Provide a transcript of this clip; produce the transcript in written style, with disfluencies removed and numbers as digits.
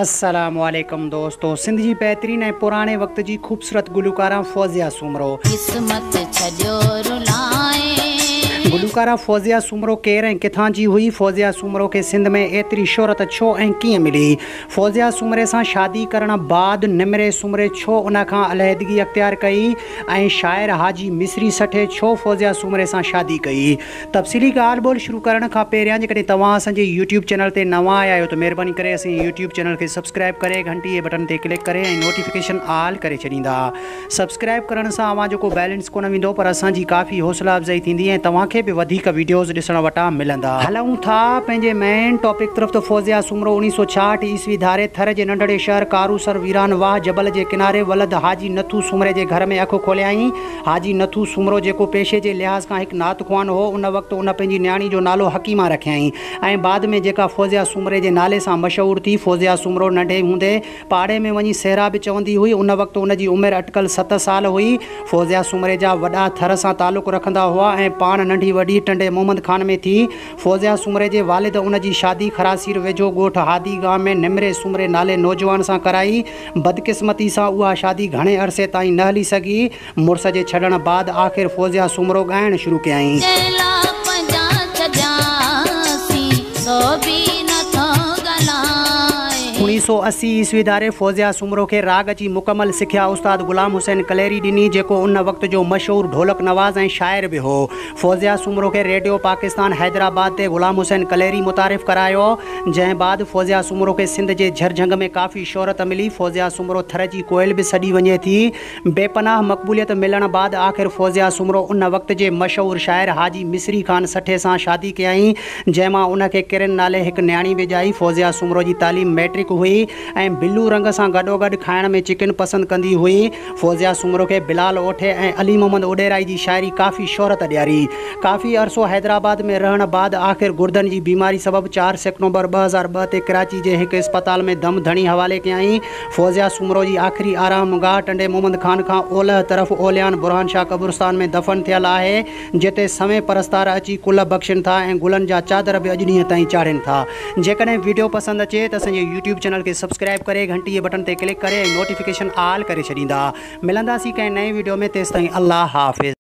السلام عليڪم دوستو سنڌ جي بهترين ۽ پراڻي وقت جي خوبصورت گلوڪاره فوزيه سومرو. قسمت ڇڏيو رلائين. گلوڪاره فوزيه سومرو ڪير ۽ ڪٿان جي هئي؟ فوزيه سومرو کي سنڌ ۾ ايتري شهرت ڇو ۽ ڪيئن ملي؟ فوزيه سومري سان شادي ڪرڻ بعد نمري سومري ڇو ان کان علحدگي اختيار ڪئي ۽ شاعر حاجي مصري سٺي ڇو فوزيه سومري سان شادي ڪئي؟ تفصيلي ڳالهه ٻولهه شروع ڪرڻ کان پهريان جيڪڏهن توهان اسان جي يوٽيوب چينل تي نوان آيا آهيو ته مهرباني ڪري اسان جي يوٽيوب چينل کي سبسڪرائيب ڪري گهنٽي جي بٽڻ تي ڪلڪ ڪري ۽ نوٽيفڪيشن آل ڪري ڇڏيندا. سبسڪرائيب ڪرڻ سان اوهان جو ڪو بيلنس ڪونه ويندو پر اسان جي ڪافي حوصلا افزائي ٿيندي ۽ توهان کي به وڌيڪ وڊيوز ڏسڻ وٽان ملندا. هلون ٿا پنهنجي مين ٽاپڪ طرف ته فوزيه سومرو 1966 عيسوي ڌاري ٿر جي ننڍڙي شهر ڪاروسر ويران واهه جبل جي ڪناري ولد حاجي نٿو سومري جي گهر ۾ اک کوليائين. حاجي نٿو سومرو جيڪو پيشي جي لحاظ کان هڪ نعت خوان هو، ان وقت ان پنهنجي نياڻي جو نالو حڪيمه رکيائين ۽ بعد ۾ جيڪا فوزيه سومري جي نالي سان مشهور ٿي. فوزيه سومرو ننڍي هوندي پاڙي ۾ وڃي سهرا به چوندي هئي. ان وقت ان جي عمر اٽڪل ست سال هئي. فوزيه سومري جا وڏا ٿر سان تعلق رکندا هئا ۽ پاڻ ننڍي وڏي ٽنڊي محمد خان ۾ ٿي. فوزيه سومري جي والد ان جي شادي خراسير ويجهو ڳوٺ هادي گاهه ۾ نمري سومري نالي نوجوان سان ڪرائي. بدقسمتي سان اها شادي گهڻي عرصي تائين نه هلي سگهي. مڙس جي ڇڏڻ بعد آخر فوزيه سومرو ڳائڻ شروع ڪيائين. چيلا پنهنجا ڇڏياسين، سو به نٿو ڳالهائي. 1980 عيسوي ڌاري فوزيه سومرو کي راڳ جي مڪمل سکيا استاد غلام حسين ڪليري ڏني، جيڪو ان وقت جو مشهور ڍولڪ نواز ۽ شاعر به هو. فوزيه سومرو کي ريڊيو پاڪستان حيدرآباد تي غلام حسين ڪليري متعارف ڪرايو، جنهن بعد فوزيه سومرو کي سنڌ جي جهرجهنگ ۾ ڪافي شهرت ملي. فوزيه سومرو ٿر جي ڪوئل به سڏي وڃي ٿي. بي پناهه مقبوليت ملڻ بعد آخر فوزيه سومرو ان وقت جي مشهور شاعر حاجي مصري خان سٺي سان شادي ڪيائين، جنهن مان ان کي ڪرن نالي هڪ نياڻي به ڄائي. فوزيه سومرو جي تعليم مئٽرڪ هئي ۽ بلو رنگ سان گڏوگڏ کائڻ ۾ چڪن پسند ڪندي هئي. فوزيه سومرو کي بلال اوٺي ۽ علي محمد اڏيرائي جي شاعري ڪافي شهرت ڏياري. ڪافي عرصو حيدرآباد ۾ رهڻ بعد آخر گردن جي بيماري سبب چار سيپٽمبر 2002 تي ڪراچي جي هڪ اسپتال ۾ دم ڌڻي حوالي ڪيائين. فوزيه سومرو جي آخري آرام گاهه ٽنڊي محمد خان کان اولهه طرف اوليان برهان شاهه قبرستان ۾ دفن ٿيل آهي، جتي سوين پرستار اچي ڪل بخشين ٿا ۽ گلن جا چادر به اڄ ڏينهن تائين چاڙهين ٿا. جيڪڏهن وڊيو پسند اچي ته اسان جي يوٽيوب چينل کي سبسڪرائيب ڪري گهنٽي جي بٽڻ تي ڪلڪ ڪري ۽ نوٽيفڪيشن آل ڪري ڇڏيندا. ملنداسين ڪنهن نئين وڊيو ۾ تيستائين الله حافظ.